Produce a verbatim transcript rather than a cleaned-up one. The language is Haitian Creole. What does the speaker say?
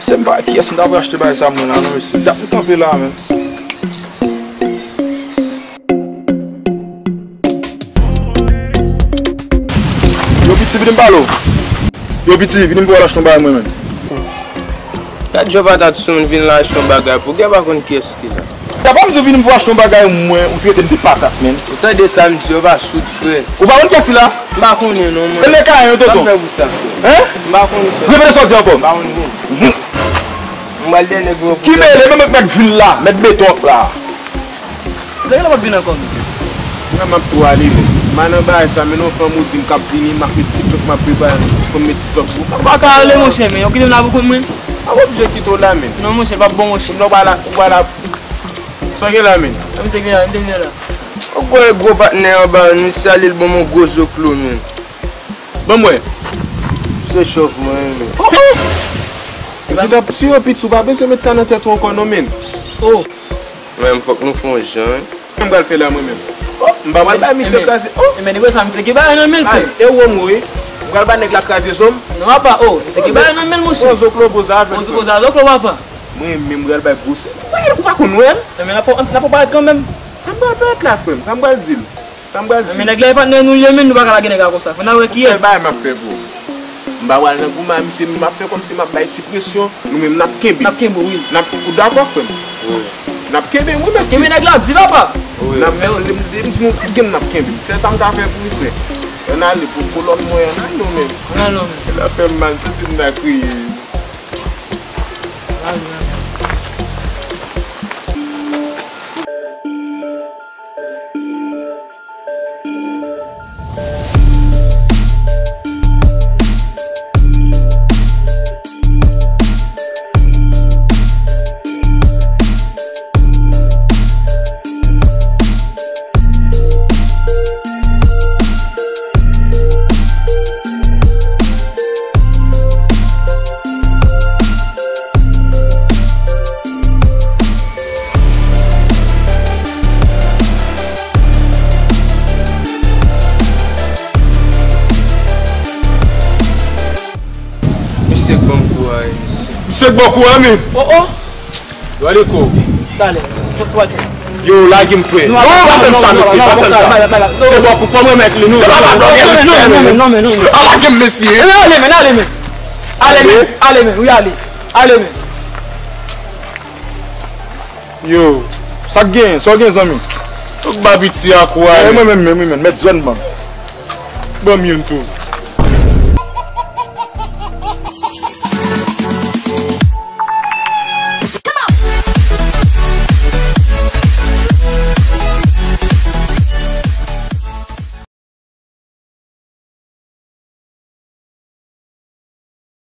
Se m pa kiyès m ta pral achte bagay sa mwen la non mesye. Dat m kanpe la menm. Yo piti, vini m pale w. Yo piti, vini m pou w al achte yon bagay mwen menm. Gad jan patat sou moun vin la achte yon bagay pou gen pa konn kiyès ki la. Sa pa m di w vini m pou w achte yon bagay mwen, ou trete m de patat menm. Ou tande sa m di yo pa soud frè. Ou pa konn kiyès ki la? M pa konnen non mwen. E le kayen yo tonton. Sa m fè pou sa? Hein? M pa konnen sa. Repete sa w di ankò. M pa konnen. M pral dèyè nèg yo. Ki mele menm ak mèt vil la, mèt beton la. Nèg la p ap vin ankò menm. Mwen m ap tou ale menm. M a nan bagay sa men yon fanm ou di m k ap vini m ap met TikTok m ap prepare pou m met TikTok sou. Ou pa ka ale monchè men, ou kite m la pou kont mwen. A w oblije kite w la menm. Non monchè, l p ap bon monchè. Kounye a w pa la, ou pa la. Sa w gen la menm? A misye gen la, m te gen la. Ou kwè gwo patnè anba nou salye l ban m yon gwo zoklo menm. Ban m wè. Se chòf mwen renmen. Oh, oh! Mesye dam, si yo piti, ou pa bezwen met sa nan tèt ou ankò non menm. Oh! Mwen menm fòk nou fè yon jan wi. Sa m pral fè la mwen menm? Oh, m pa pral bay misye kraze. Oh! Men depi sa misye gen bagay nan men l frè. Ay, e ou wi. M pral bay nèg la kraze zo m. Non papa, oh, misye gen bagay nan men l monchè. Pran zoklo poze avè l. Poze avè l, papa. Mwen menm m pral bay gwosè. Ou pa konn wè l? Men n ap fè, n ap fè parèt kanmenm. Sa m pral parèt la frè m? Sa m pral di l? Sa m pral di? Men nèg la e patnè nou l ye menm, nou pa ka lage nèg la konsa. Fò n al wè kiyès. Yon sèl bagay m ap fè pou ou. M pa pral nan goumen a misye, men m ap fè kòmsi m ap bay ti presyon. Nou menm n ap kenbe. N ap kenbe w wi. N ap, ou dakò frè m? Wi. N ap kenbe m wi mesye. Kenbe nèg la di papa. Wi. N ap fè, lè m, lè m di nou tout gen m n ap kenbe. Sèl sa m ka fè pou ou frè. Ann ale pou kolòn mwen, ann ale nou menm. Ann ale nou menm. L ap fè m mal, m santi m ta kriye. Misye k ban m kou a wi, mesye. Misye k ban w kou a, men. Oh, oh. Yo, ale kou. Talè. Fòk ou al fè. Yo, lage m, frè. Non, non, pa fè m sa, mesye. Pa fè m sa. Se bò kou, fò m remèt li, non. Se pa bagay respè, men. Non, men, non, men. Al lage m, mesye. Ale, men, ale, men. Ale, men. Ale, men. Wi, ale. Ale, men. Yo, sa k genyen? Sa w gen, zanmi? Ou ba piti a kou a. E mwen menm, menm, wi, menm. Mèt zòn ban m. Ban m youn tou.